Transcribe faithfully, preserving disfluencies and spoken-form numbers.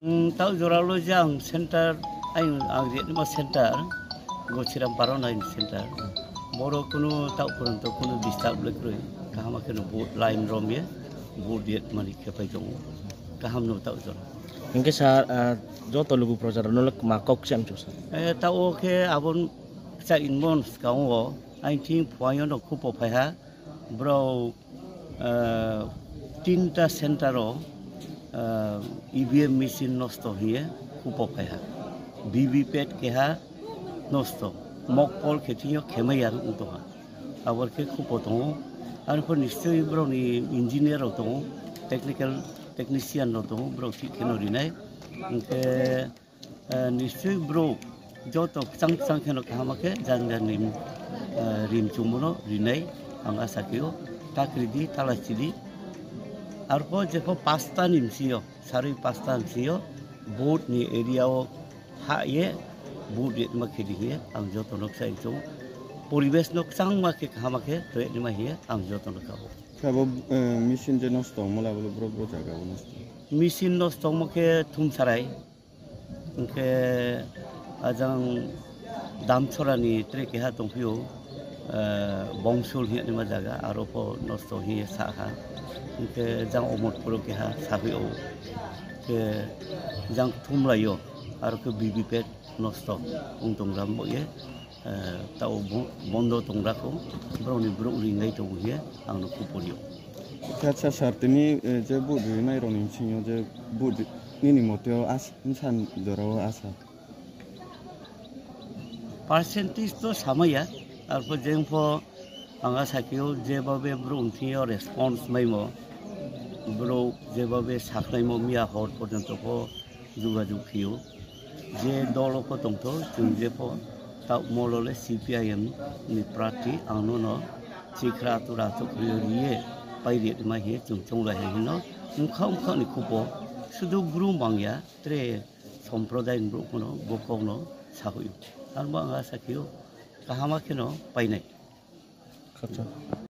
Hmm, tau joralo je ang center, ang, ang je ma center, Gochiram Parona in center. Boro kunu tau purunto kunu disturb le kroi. Kaham khe no vote line rom ye, vote ye mani khe pai tongo. Kaham no tau jora. Hingke sir, ah, joto lugu projar no lek ma kok sem chu sir. Eh, tau khe abon cha inmon skang o, ang thing phuayo no khupo phai ha. Bro, ah, tinta center o, ah, E V M machine nosto hiye khupo phai ha. V V pad keha nosto. Mokpol khe thing yo khemai ya wng tong ha. Abor khe khupo tongo. Arpor nischoi borok ni engineer rok tongo, technical technician rok tongo, borok thik kheno rinai. Hingke, eh, nischoi borok joto kwchang kwchang kheno kaham khe jang jang ni, eh, rim chumui no rinai ang asa khe o. Ta kri di, ta lai chi di. Arpor jepho pasta ni bisi yo, sarui pasta ni bisi yo, vote ni area o ha ye, vote ye ma khe di hiye ang joto no sai chung. Poribesh no kwchang ma khe kaham khe to ye ma hiye ang joto no kabo. Kabo, eh, machine je nosto wngma labolo bro bro jaga o nosto. Machine nosto wngma khe Thumsarai. Hingke ajang Damchorani tre keha tongphio, eh, Bongsul hinwi ma jaga, aro pho nosto hiye sa ha. Hingke jang Omotpuro keha saphio. Ke jang Thumlaio, aro khe V V pad nosto wng tong jam bo ye. Eh, tao bo-, bondo tong rakho, borokni borok ringai tongo hiye ang no kuporio. Acha sir, tini, eh, je vote rinai rokni bisingo je vote nini moteo as-, bwsa jorao asa? Percentage to samaya, arpor jengpho ang asa khe o jebhabe borok thing yo response maimo, borok jebhabe sakhlaimo miya hor porjonto pho jogajog khio. Je dolo pho tongtho, chwng jepho ta molo le C P I M ni prarthi ang nono chikhra tura to khrio riye pai ri ma hiye chwng chonglai hai hino. Mokha mokha ni khupo sudu brum bangya tre somprodai ni borok phano bo kokno sahoio. Arbo ang asa khe o kaham kheno painai. Khacha.